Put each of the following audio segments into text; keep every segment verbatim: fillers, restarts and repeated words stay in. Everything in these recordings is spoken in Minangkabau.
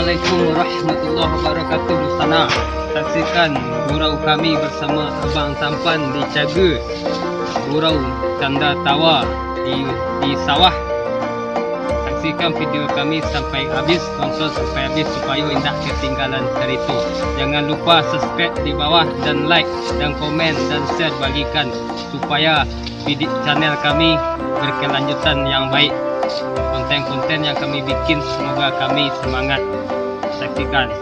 Assalamualaikum warahmatullahi wabarakatuh. Di sana, saksikan gurau kami bersama Abang Tampan di Caga, Gurau Canda Tawa di, di Sawah. Saksikan video kami sampai habis, tonton sampai habis supayo indak ketinggalan carito. Jangan lupa subscribe di bawah dan like dan komen dan share bagikan supaya video channel kami berkelanjutan yang baik. Konten-konten yang kami bikin, semoga kami semangat. Saksikan. Oh,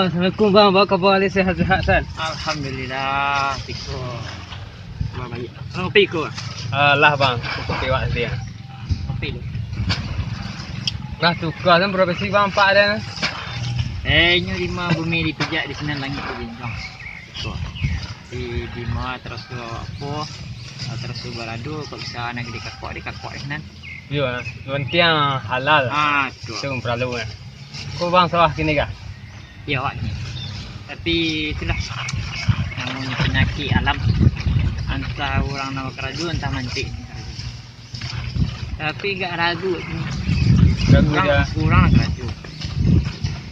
assalamualaikum bang, apa khabar ni, sehat-sehat san? Alhamdulillah, tiko. Bang, banyak. Kopi ko? Ah, lah bang, kopi wak tadi. Kopi lu. Nah, tukar kan profesi bang, pak ada. Eh, inyo lima bumi dipijak di sinan langik dijinjang. Di, di ma terus tu apo, terus tu baradu, kok bisa anak dikakok, dikakok di sinan. Iyo, yang penting halal. Ah, tu. Itu yang perlu kan. Kok bang sawah kini kah? Iyo, awak ni. Tapi itulah namonyo panyakik alam. Antah urang nan bakarajo, antah mancik. Tapi gak ragu ni. Ragu kurang, dah. Kurang karajo.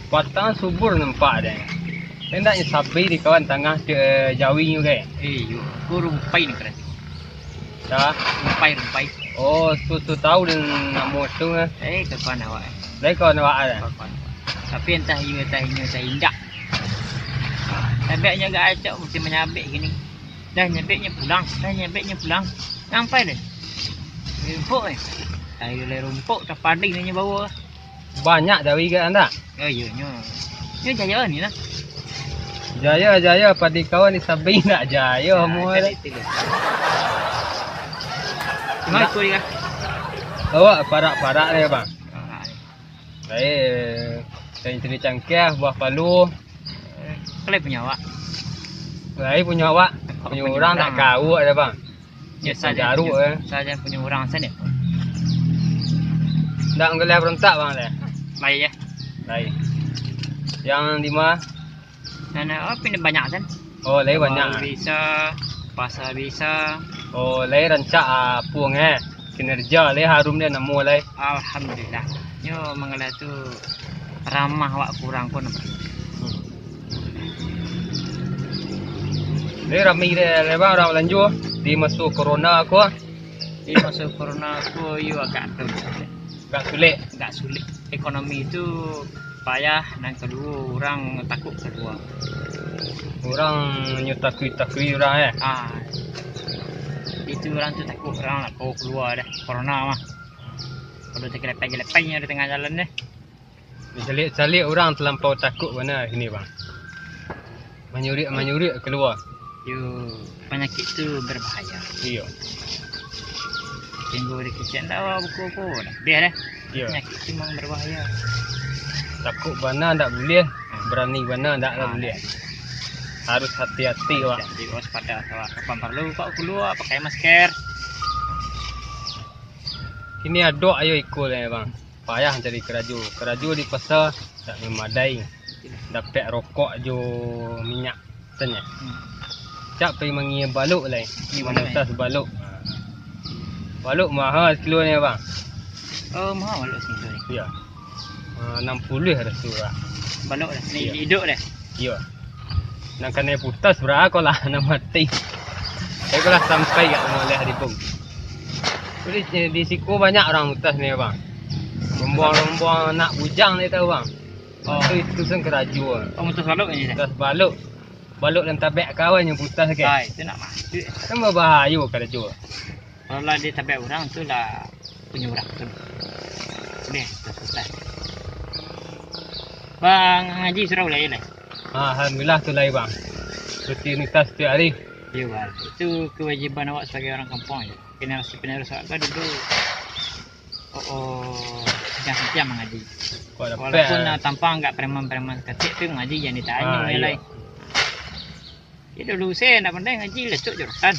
Patang subur nampak deh. Hendaknyo sabi di kawan tangah ke jawi nyo ke. Eh, yo, ko rumpai ni karajo. Dah. Rumpai, rumpai. Oh, tu, tu tahu dan namo tu eh. Eh, kawan awak. Dari kawan awak ada. Kawan. Tapi entah iyo, entah inyo, entah indak. Tabaknyo agak acok, mesti manyabik gini. Dah nyabiknyo pulang, dah nyabiknyo pulang. Sampai deh. Rumpuk eh. Ayo le rumpuk, tapading nyo bawa. Banyak dari gak anda. Oh iyo nyo. Nyo jaya ni lah. Jaya, jaya, padi kawan di sabi nak jaya. Nah, mu kan ada. Itu deh. Cuma nak itu dia. Awak parak-parak deh bang. Ah, eh, cari-cari cangkeh, buah palu. Kalau punyo awak. Lai punyo awak. Punyo urang tak kau ada bang. Ya, saja. Garuk eh. Saja punyo urang sana. Ndak nggeleh berontak bang leh. Lai ya. Lai. Yang lima. Sana apa ni banyak kan? Oh, lai banyak. Bisa, pasar bisa. Oh, lai rancak ah, puang eh. Kinerja lai harum dia namo lai. Alhamdulillah. Nyo mangala tu ramah awak kurang pun. Lai rami dia lai bang urang balanjo di maso corona ko. Di maso corona ko iyo agak tu. Agak sulik. Agak sulik. Ekonomi tu payah, nan kaduo urang takut kalua. Urang nyo takui-takui urang eh. Ah. Itu urang tu takut urang lah kau kalua dah corona mah. Kalau tagelepek-gelepek nyo di tangah jalan deh. Caliak-caliak urang talampau takut bana kini bang. Manyurik-manyurik kalua. Yo, panyakik tu berbahaya. Iyo. Tinggu dikecek ndak buku-buku dah. Biar deh. Iyo. Panyakik tu memang berbahaya. Takut bana ndak buliah, berani bana ndak lah buliah. Harus hati-hati awak. Jadi waspada awak. Kapan perlu kau kalua pakai masker. Kini adok ayo iko lah bang. Payah cari karajo. Karajo di pasa dak mamadai. Dapek rokok jo minyak tanyo. Hmm. Cak pai mangiya balok lai. Iya, balok. Manutas balok. Balok maha sekilo ni bang. Oh, maha balok sekilo ni. Iya. Ah, enam puluh dah tu lah. Balok dah. Ni hidup dah. Iya. Nan kanai putas bra ko lah, nan mati. Tapi ko lah sampai gak rumah leh hari pun. Jadi eh, di siko banyak urang mutas ni bang. Rombuang-rombuang anak bujang ni tau bang. Oh. Itu, itu sen karajo. Oh, mutas balok ni. Mutas balok. Balok dan tabek kawan yang putas ke. Ah, itu nak masuk. Kan babahayo karajo. Kalau lah dia tabek urang tu lah punyo urang tu. Boleh, dah selesai. Bang ngaji surau lah ya lah. Alhamdulillah tu lai bang. Rutinitas setiap hari. Ya bang. Itu kewajiban awak sebagai orang kampung je. Generasi penerus awak kan dulu. Oh, oh. Yang setiap mengaji. Walaupun uh, tampang agak preman-preman kecil tu mengaji yang ditanya ah, iya. Lai. Jadi dulu saya ndak pandai ngaji, lecok jurusan.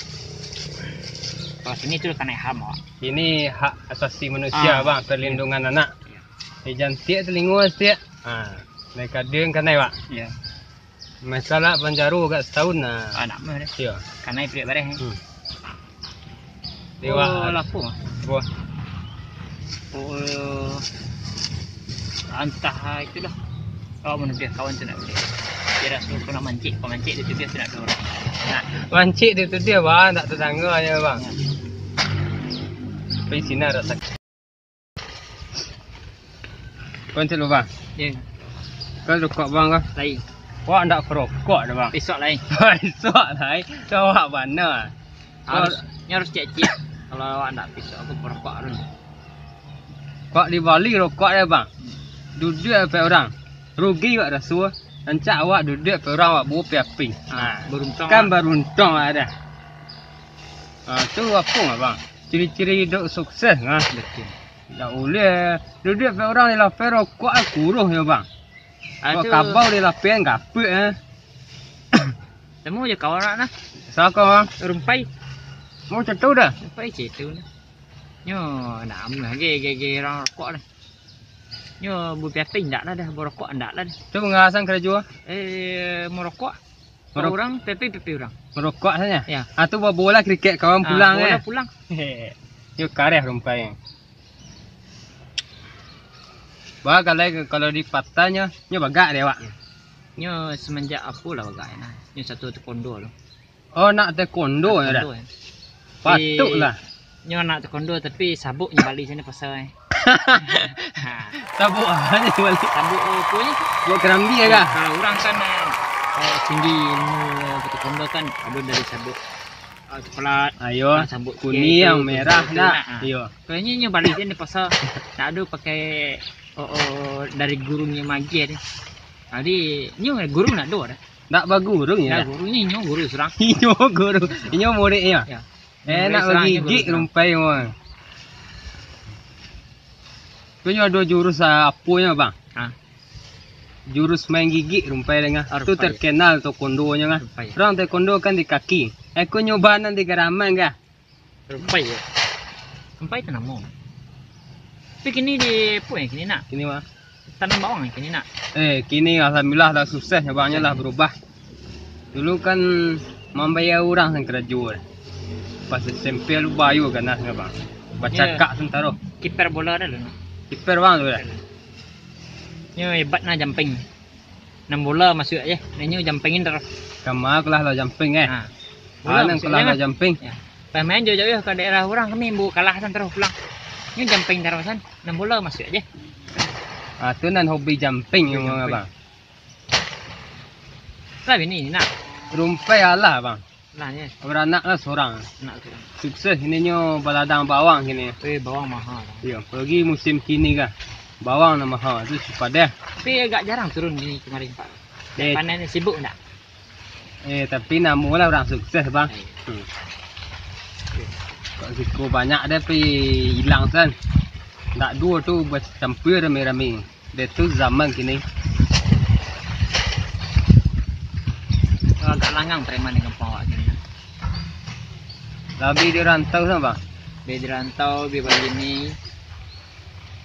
Kalau sini tu kanai ham awak. Ini hak asasi manusia ah, bang, perlindungan anak. Iya. Eh, jantiak telingo satiak. Ha, naik kadang kanai, Pak. Iyo. Masalah panjaro agak satahun nah. Ah, nak mah deh. Iyo. Kanai piriak bareh. Hmm. Dewa. Oh, lapo. Wah. Oh, antah itulah. Awak manuduah kawan tu nak beli. Dia raso kau nak mancik, kau mancik dia tuduah tu nak dua orang. Nah. Mancik dia tuduah, bang, tak tadanga nyo, bang. Nah. Tapi sinan raso. Kau cek lu, bang? Yo. Kau rokok, bang, kau? Lain. Wak ndak perokok dah, bang? Pisok lain. Pisok lain. Kau wak bana. Harus, nyo harus ciek-ciek. Kalau awak ndak pisok, aku perokok harus. Kok dibali rokok dia, bang? Duduak ampek urang. Rugi awak raso. Rancak awak duduak ampek urang awak bawa piaping. Ah, nah, beruntung kan lah. Beruntung lah dah. Ah, tu apo ngah, bang? Ciri-ciri hidup sukses ngah. Betul. Ndak uleh. Duduak ampek urang di lapeh rokok ah kuruh nyo, bang. Ah, kok tu kabau di lapeh kan gapek, eh. Temu je kawan awak nah. Siapa, bang? Rumpai. Mau cetu dah. Rumpai cetu nah. Nyo, nak amuah ge, ge, ge urang rokok lah. Nyo, bu piaping ndak lah dah, bu rokok ndak lah dah. Tu mangasan karajo? Eh, merokok. Merok- Urang, piaping, piaping urang. Merokok saja? Ya. Ah, tu babola kriket kawan. Ah, pulang, bola eh? Pulang. Yo kareh rumpai. Bah, kalau, kalau di patanyo, nyo bagak deh, awak. Ya. Nyo semenjak apo lah bagak nah. Nyo satu taekwondo tu. Oh, nak taekwondo yo dah? Taekwondo, ya. Patut lah. Nyo nak taekwondo, tapi sabuk nyo bali sini pasal, eh. Ha. Sabuk apo nyo bali? Sabuk, oh, apo nyo? Buat kerambi ya, kah? Kalau urang kan, eh, eh, tinggi ilmu taekwondo kan, ado dari sabuk, eh, coklat, ayo, ah, sabuk kuning, kuning, merah, itu, nak. Nah, ah. Iyo. Kalau nyo, nyo bali sini pasal, nak ado pakai, oh, oh, dari gurunyo magiah tu. Jadi, nyo guru nak ado dah. Ndak baguru inyo. Ndak dah. Guru inyo, inyo guru surang. Inyo guru, inyo murid inyo. Ya. Enak surang, bagigik inyo guru surang. Rumpai mah. Tu nyo ado jurus, ah, apo nyo, bang? Ha? Jurus main gigik rumpai dengah. Ah, tu rumpai. Terkenal taekwondo nyo ngah. Rumpai. Urang taekwondo kan di kaki. Eko nyoba nan di garaman kah? Rumpai yo. Rumpai tu namo. Tapi kini di apo yo kini nak? Kini mah. Tanam bawang yo kini nak. Eh, kini alhamdulillah lah sukses, abangnyo lah berubah. Dulu kan mambayar urang san karajo. Pas S M P lu bayo ganas nyo, bang. Bacakak santaro. Kiper bola dah lu. Kiper bang tu dah. Nyo hebat nah jumping. Nan bola masuak je, nan inyo jumpingin taruih. Kama kalah lah jumping, eh? Ha. Bola masuak je lah. Kalah lah jumping. Ya. Pamain jauah-jauah ka daerah urang, kami bu kalah san taruih pulang. Inyo jumping taruih san, nan bola masuak je. Ah, tu nan hobi jumping. Hobi memang jumping. Abang. Lah bini nak. Rumpai alah, bang. Nah, yo. Baranak lah surang. Anak surang. Sukses kini nyo baladang bawang kini. Eh, bawang maha. Iyo, apolai musim kini kah. Bawang nan maha tu si padah. Tapi agak jarang turun kini kamarin, Pak. Eh. Panen sibuk ndak? Eh, tapi namo lah urang sukses, bang. Eh. Hmm. Kok siko banyak deh, tapi ilang san. Ndak duo tu bacampua rami-rami. Dek tu zaman kini. Agak langang preman di kampuang awak kini. Labiah di rantau sana, bang? Labiah di rantau, labiah bagini.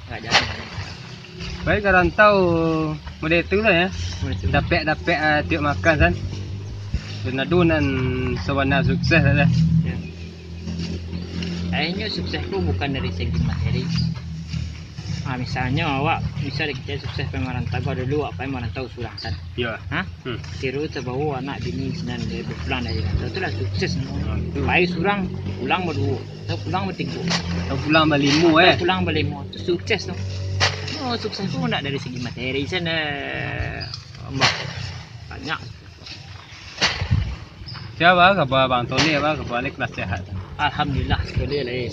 Agak jarang. Baik ka rantau model tu lah ya. Model tu. Dapek-dapek, ah, tiok makan san. Dan ado nan sabana sukses lah. Ya. Akhirnyo sukses tu bukan dari segi materi. Ah, misalnyo awak, misal kito sukses pai marantau, dulu awak pai marantau surang kan. Iyo. Hah? Hmm. Kiro tabawo anak bini sinan dari bapulang dari rantau, tu lah sukses. Ah, tu. Pai surang, pulang baduo, atau pulang batigo. Atau pulang balimo, eh. Atau pulang balimo, tu sukses tu. Oh, sukses tu ndak dari segi materi, sinan, eh, banyak. Sia, baa kaba Abang Tole, baa kaba lai, lah sehat? Alhamdulillah, Tole lai.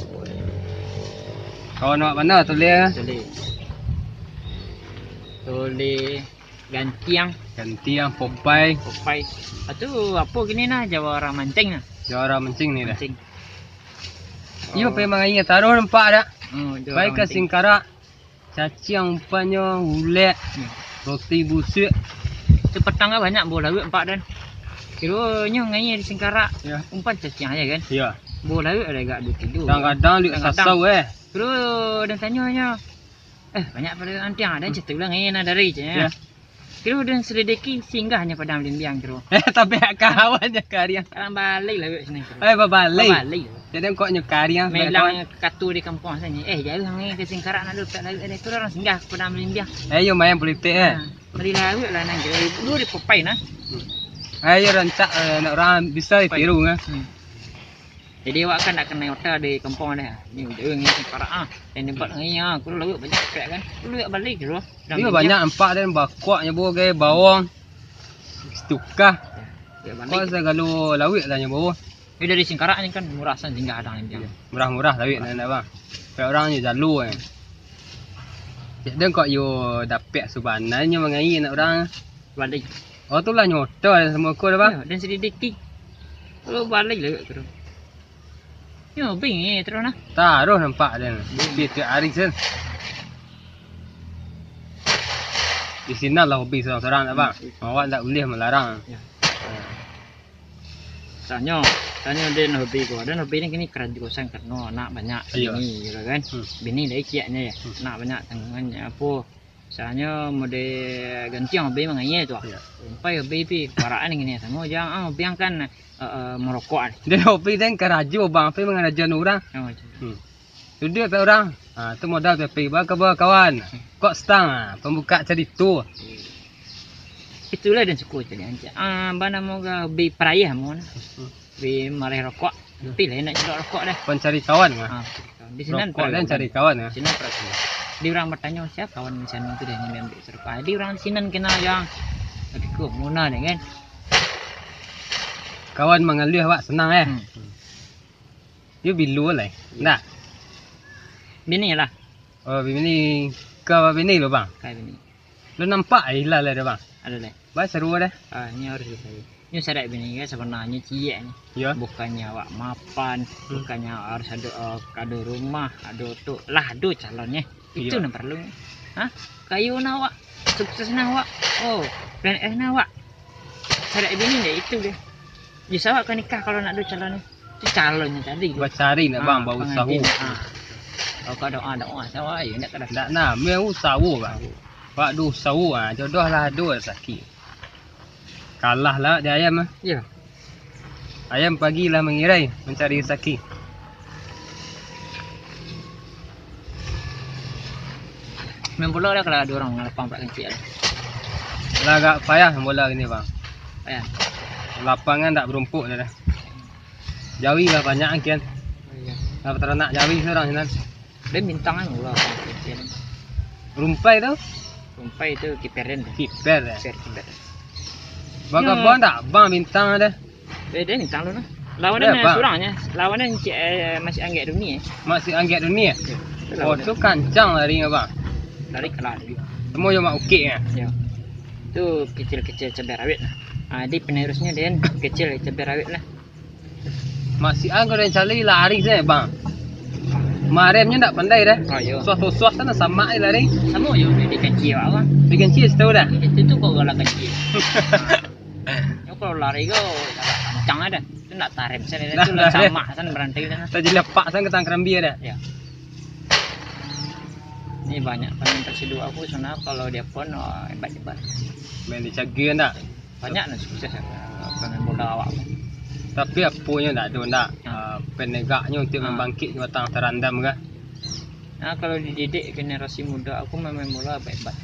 Kawan awak mano Tole? Tole. Tole, Gantiang. Gantiang, Popai. Popai. Ah, tu apo kini nah, jawara mancing nah. Jawara mancing ni dah. Mancing. Iyo, oh. Pai mangaia taruih nampak dak? Oh, jawara mancing. Pai ka Singkarak. Caciang umpanyo, ulek, hmm, roti busuak. Tu patang kan banyak bao lauak nampak dan. Kiro nyo ngaia di Singkarak. Ya. Umpan caciang aja kan? Ya. Bao lauak ado agak duo kilo. Kadang-kadang lauak sasau, eh. Kiro dan tanyo nyo, Eh, banyak pado antiang, ado catu lah ngan dari je. Ya. Kiro den selidiki singgahnyo Padang Belimbing kiro. Eh, tapi kawan je kariang. Kalang balik lah wek sini kiro. Eh, babalik. Babalik. Jadi kok nyo kariang. Melang katu di kampuang sini. Eh, jauah ngan ke Singkarak nak dapek lawik ada. Kiro urang singgah ke Padang Belimbing. Eh, yo main politik eh. Nah, bali lawik lah nang kiro. Dulu di Popeye nah. Ayo rancak eh, nak urang bisa ditiru kan. Hmm. Jadi awak kan nak kanai hotel di kampuang dah. Ni jauah ngan Singkarak ah. Dan tempat ngan ah, kiro lawik banyak pek kan. Kiro lawik balik kiro. Iyo, banyak nampak den bakok nyo bawa gai bawang. Situkah. Kok sagalo lawik lah nyo bawa. Yo dari Singkarak ni kan murah san singgah Padang Belimbing. Murah-murah lawik nan ado bang. Pek urang nyo jalu eh. Cek den kok yo dapek subanan nyo mangai nak urang. Balik. Oh tu lah nyoto dan samo ko dah bang. Yo, dan selidiki. Kalau balik lawik kiro. Yo, bing eh, terus nah. Taruh nampak den. Tiap-tiap hari sen. Di sinan lah hobi surang-surang tak bang. Hmm. Awak tak boleh melarang. Ya. Tanyo, tanyo den hobi ko. Den hobi ni kini karajo kosan karano anak banyak. Iyo. Bini gitu kan. Hmm. Bini dari ciaknya ya. Hmm. Anak banyak tanggungan apo. Misalnyo mode gantiang hobi mangaia tu. Iyo. Sampai hobi pi parak ni kini samo jang ah hobi kan eh, eh, merokok ni. Den hobi den karajo bang, hobi mangarajoan urang. Oh, macam tu. Hmm. Duduak pek urang. Ha, tu modal pek pi. Ba kabar kawan. Kok stang ha, pambuka carito. Itulah den suko cari ancak. Ah, ba namo ga bi parayah mo nah. Bi mareh rokok. Pi lah nak cilok rokok dah. Pancari kawan kah? Ah, di sinan rokok dan cari kawan kah? Sinan perasaan. Di urang batanyo sia kawan di sinan tu dah yang ambil rokok. Ah, di urang sinan kenal jang. Tapi kok muna deh kan. Kawan mangaluh awak senang eh. Hmm. Yo bilo lah. Ndak. Bini lah. Oh, bini ka bini lo bang. Ka bini. Lo nampak ai lah lah dah bang. Ado lah. Bang seru dah. Ah, ni harus dipakai. Ni sadak bini kan sebenarnya ciek ni. Yo. Bukannya awak mapan, hmm. Bukannya harus ado uh, ado rumah, ado tu lah ado calonnya. Itu nan perlu. Hah? Kayu nak awak, sukses nak awak. Oh, P N S nak awak. Sadak bini deh itu deh. Di sawak ka nikah kalau nak ado calon ni. Tu calonnyo tadi tu. Bacari nak bang, ah, bausaho. Ah. Kalau ka doa, doa, sawak ayo nak kada. Ndak nah, meh usaho bang. Bak do usaho ah, jodoh lah ado sakik. Kalah lah di ayam ah. Iyo. Ayam pagi lah mangirai mancari sakik. Main bola dah kalau ado urang lapang pulak kencik lah. Lah agak payah main bola kini bang. Payah. Lapangan tak berumpuk dah. Jawi lah banyak kian. Oh, iyo. Lah taranak jawi surang sinan. Dia bintang kan bola kencik. Rumpai tu? Rumpai tu kiper dia. Kiper eh. Kiper, kiper. Bang abang tak bang bintang ada. Eh, dia bintang lu nah. Lawan dia surang nya. Lawan dia cik, eh, masih anggek dunia eh. Masih anggek dunia eh? Oh, tu kancang lari abang. Lari kalah dia. Semua yo mak ukik eh. Ya. Tu kecil-kecil cabai rawit lah. Ah, di penerusnya dia kecil cabai rawit lah. Masih anggo dan cali lari saja bang. Maremnya ndak pandai dah. Oh, iya. Suah-suah sana sama aja lari. Sama yo di kecil awak. Di kecil tahu dah. Itu tu kok galak kecil. Yo kalau lari ko galak kencang ada. Itu ndak tarem sana itu lah sama sana berhenti sana. Tadi lepak sana ketang kerambi ada. Ya. Ini banyak pemain tersiduk aku sana kalau dia pun oh, hebat-hebat. Main di Cagi ndak? Banyak lah sukses pemain bola awak tu. Tapi aponyo ndak ado ndak ah, penegaknyo untuk membangkit batang tarandam kah? Nah, kalau dididik generasi muda aku main bola hebat-hebat.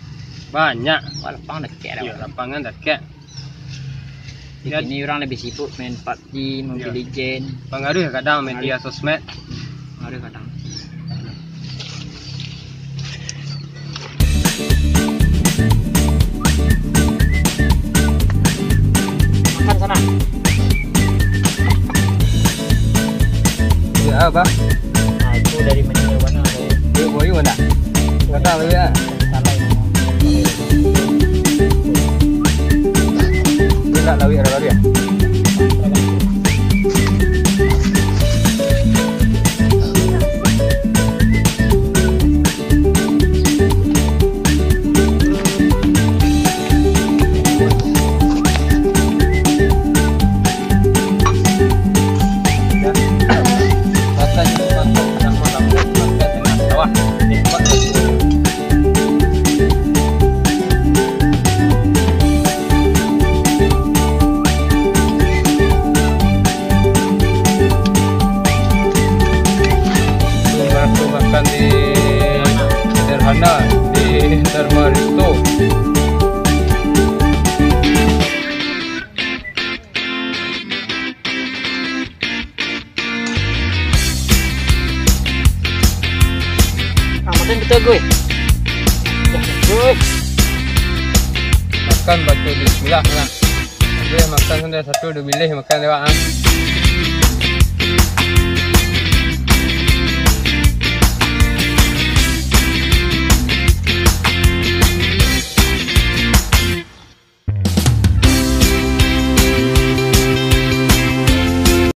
Banyak. Wah, lapang dakek dah. Iya, lapangan dakek. Di sini orang lebih sibuk main PUBG, Mobile Legend. Pengaruh kadang media sosmed. Pengaruh kadang. Makan sana. Ya, apa? Nah, itu dari mana ke mana? Dia boyu nak? Kata lagi ya. Salah. Dia nak lawik ada lagi ya? Nah, di Dharma Resto. Ah, makan betul, Gue. Gue. Makan baca bismillah lah. Gue makan sudah satu, dua bilih makan lewat, ah.